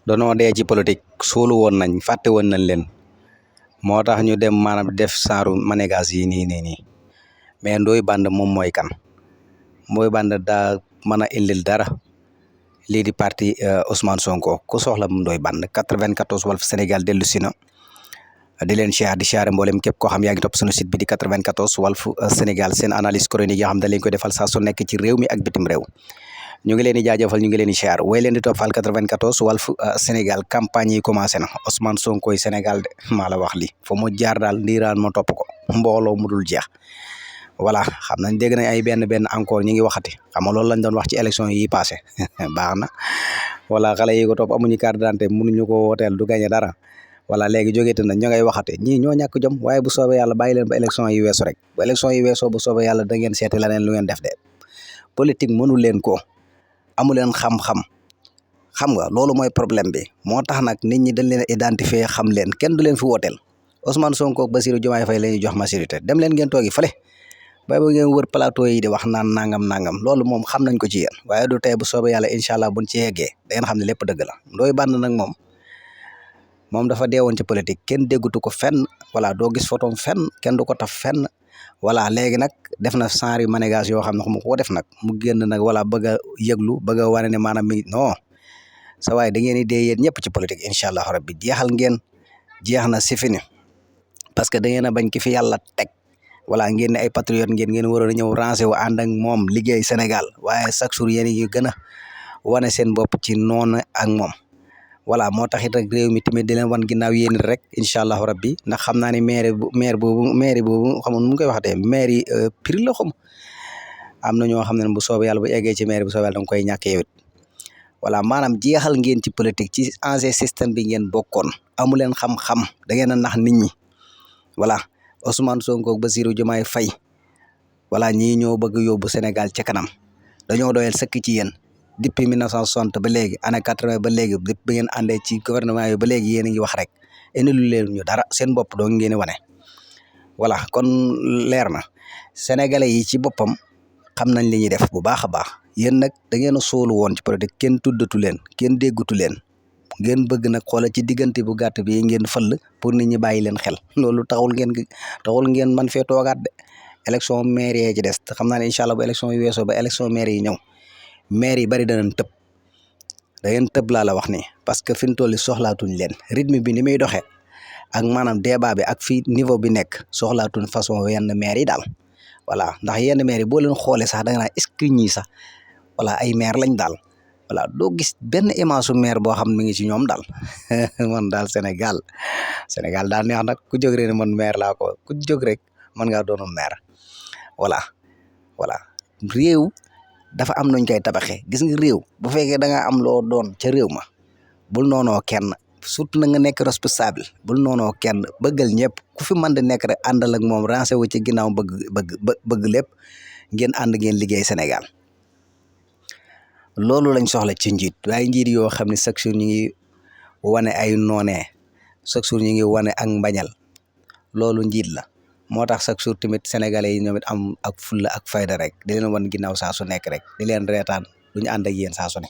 danoo dee ci politique suulu woon nañ fàtte woon nañ leen moo tax ñu dem maanaam def saaru manégas yi nii mais Ndoye Bane moom mooy kan Ndoye Bane daa mën a indil dara lii di parti Ousmane Sonko ku soxla Ndoye Bane 94 Walf Sénégal dellu si na di leen di siyaare mboolem képp koo xam yaa ngi topp sunu site bi di 94 Walf Sénégal seen analyse chronique yoo xam da leen koy defal saa su nekk ci réew mi ak bitim réew ñu ngi leen di jaajëfal ñu ngi leen di siyaar way leen di toppal 94 Walf Sénégal campagne yi commencé na Ousmane Sonko yi Sénégal de maa la wax li fa mu jaar daal ndiiraan ma topp ko mbooloo mu dul jeex voilà xam nañ dégg nañ ay benn encore ñi ngi waxati xam nga loolu lañ doon wax ci élection yi passé baax na voilà xale yi ko topp amuñu carte d'identité mënuñu ko wooteel du gagné dara voilà léegi jógeete na ñu ngay waxate ñii ñoo ñàkk jom waaye bu soobee yàlla bàyyi leen ba élection yi weesu rek bu élection yi weesoo bu soobee yàlla da ngeen seeti leneen lu ngeen def de politique mënu leen ko amu leen xam-xam xam nga loolu mooy problème bi moo tax nag nit ñi dañ leen identifier xam leen kenn du leen fi wooteel Ousmane Sonko ak Bassirou Diomaye Faye la ñuy jox majorité dem leen ngeen toogi fële bay ba ngeen wër plateau yi di wax naan nangam loolu moom xam nañ ko ci yéen waaye du tey bu soobee yàlla incha allah buñ ci yeggee da ngeen xam ne lépp dëgg la Ndoye Bane nag moom dafa deewoon ci politique kenn déggutu ko fenn voilà doo gis photom fenn kenn du ko taf fenn voilà léegi nag def na genre yu manégage yoo xam ne mu ko def nag mu génn nag voilà bëgg a yëglu bëgg a wane ne maanaam mi non sa waaye da ngeen di dee yéen ñëpp ci politique incha allah rabbi jeexal ngeen jeex na si fini parce que da ngeen a bañ ki fi yàlla teg voilà ngeen ne ay patriote ngeen waroon a ñëw rancé wu ànd ak moom liggéey Sénégal waaye chaque jour yéen yi gën a wane seen bopp ci noonu ak moom voilà moo tax it rek réew mi tamit di leen wan ginnaaw yéen rek incha allahu rabbi ndax xam naa ne maire boobu xam nu mu koy waxatee maire yi prix la xam am na ñoo xam ne bu soobee yàlla bu eggee ci maire bu soobee yàlla da nga koy ñàkk yow it voilà maanaam jeexal ngeen ci politique ci ancien système bi ngeen bokkoon amu leen xam-xam da ngeen a nax nit ñi voilà Ousmane Sonko ak Bassirou Diomaye Faye voilà ñii ñoo bëgg yóbbu Sénégal ca kanam dañoo doyal sëkk ci yéen depuis 1960 ba léegi année 80 ba léegi depuis bi ngeen àndee ci gouvernement yi ba léegi yéen a ngi wax rek indi lu leen ñu dara seen bopp doo ngeen wane voilà kon leer na sénégalais yi ci boppam xam nañ li ñuy def bu baax a baax yéen nag da ngeen a sóolu woon ci politique kenn tuddatu leen kenn déggutu leen ngeen bëgg nag xoolal ci diggante bu gàtt bi ngeen fëll pour nit ñi bàyyi leen xel loolu taxul ngeen man fee toogaat de élection maire yi ci des te xam naa ne incha allah bu élection yi weesoo ba élection maire yi ñëw maire yi bari danañ tëb da ngeen tëb laa la wax ni parce que fi mu toll soxlaatuñ leen rythme bi ni muy doxee ak maanaam débat bi ak fi niveau bi nekk soxlaatuñ façon yenn maire yi daal voilà ndax yenn maire yi boo leen xoolee sax da nga naan est-ce que ñii sax voilà ay maire lañ daal voilà doo gis benn image su maire boo xam mi ngi ci ñoom daal man daal Sénégal daal neex nag ku jóg rek man maire laa ko ku jóg rek mën ngaa doonu maire voilà réew dafa am nuñ koy tabaxee gis nga réew bu fekkee da nga am loo doon ca réew ma bul noonoo kenn surtout na nga nekk responsable bul noonoo kenn bëggal ñëpp ku fi mën di nekk rek àndal ak moom rancé wu ci ginnaaw bëgg lépp ngeen ànd ngeen liggéey Sénégal loolu lañ soxla ci njiit waaye njiit yoo xam ne chaque jour ñu ngi wane ay noonee chaque jour ñu ngi wane ak mbañal loolu njiit la moo tax chaque jour tamit sénégalais yi ñoom it am ak fulla ak fayda rek di leen wan ginnaaw saa su nekk rek di leen reetaan du ñu ànd ak yéen saa su ne